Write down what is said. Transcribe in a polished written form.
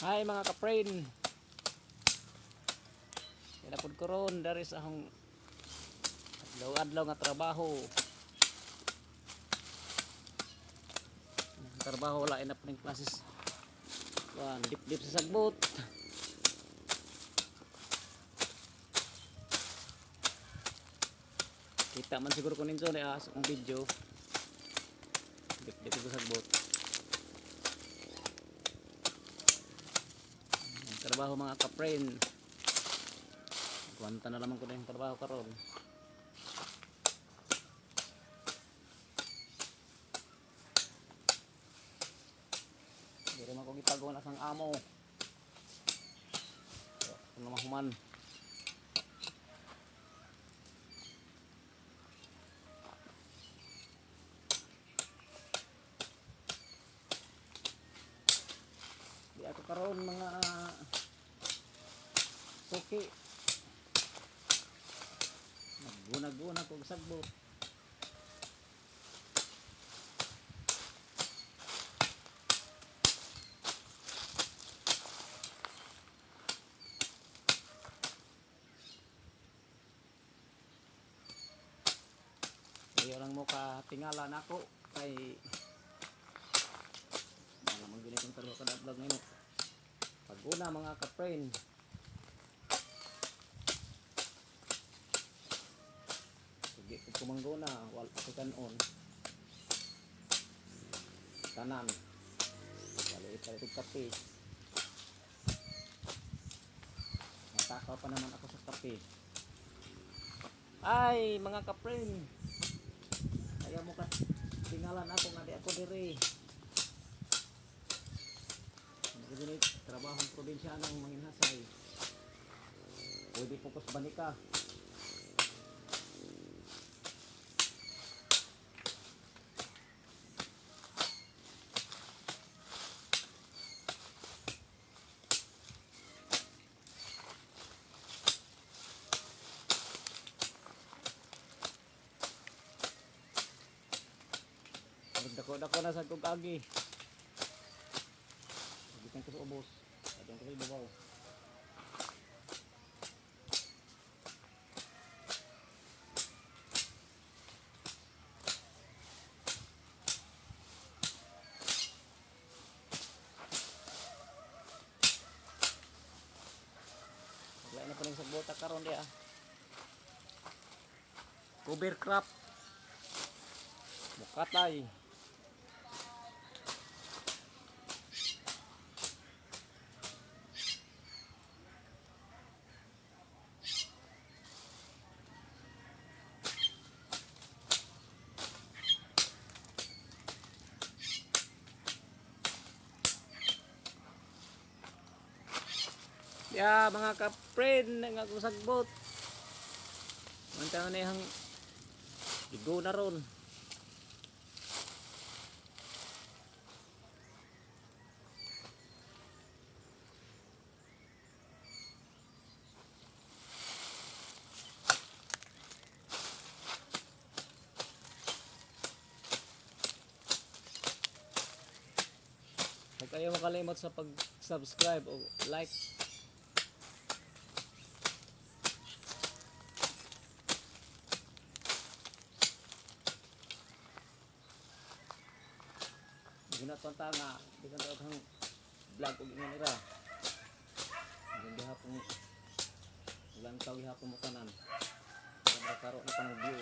Hi, mga ka-friend. Kaya pod ko ron dari sa akong adlaw-adlaw nga trabaho. Ang trabaho, wala ina ning classes. Kuan, dip-dip sa sagbot. Kita man siguro ko ninyo ni sa akong video. Dip-dip sa sagbot. Ang trabaho, mga ka-friend. Kwanta na lamang ko na yung trabaho karon. Hindi rin ako gipagawa na sang amo. Kung na mahuman. Di ako karon, mga suki. Nagguna-guna kog sagbot. Ayaw lang mo ka tingala nako kay wala man gini kong trabaho kada vlog ngayon. Pag-una, mga ka-friend. Sige ko kumangguna, wala ko kanon. Tanan. Wala ipalit og kape. Natakaw pa naman ako sa kape. Ay, mga ka-friend. Ayaw mo ka tingalan ako nga di ako diri. Ano gini trabahong probinsyano, manginhasay. Pwede focus banika. Dako-dako na sa kog agi. Gikan ko sa ubos. Adong ko sa ibabaw. Wala na pa rin sa bota karon di ah. Cover crop. Mukatay. Ya, mga ka-friend, nga akong sagbot. Manta na yang igo na ron. Huwag kayo makalimot sa pag-subscribe o like. Ginatuan ta nga bisan ta kang vlog og ingon ira. Hindi hapon lantaw gihapon mo tanan. Para makakaroon na pa ng view.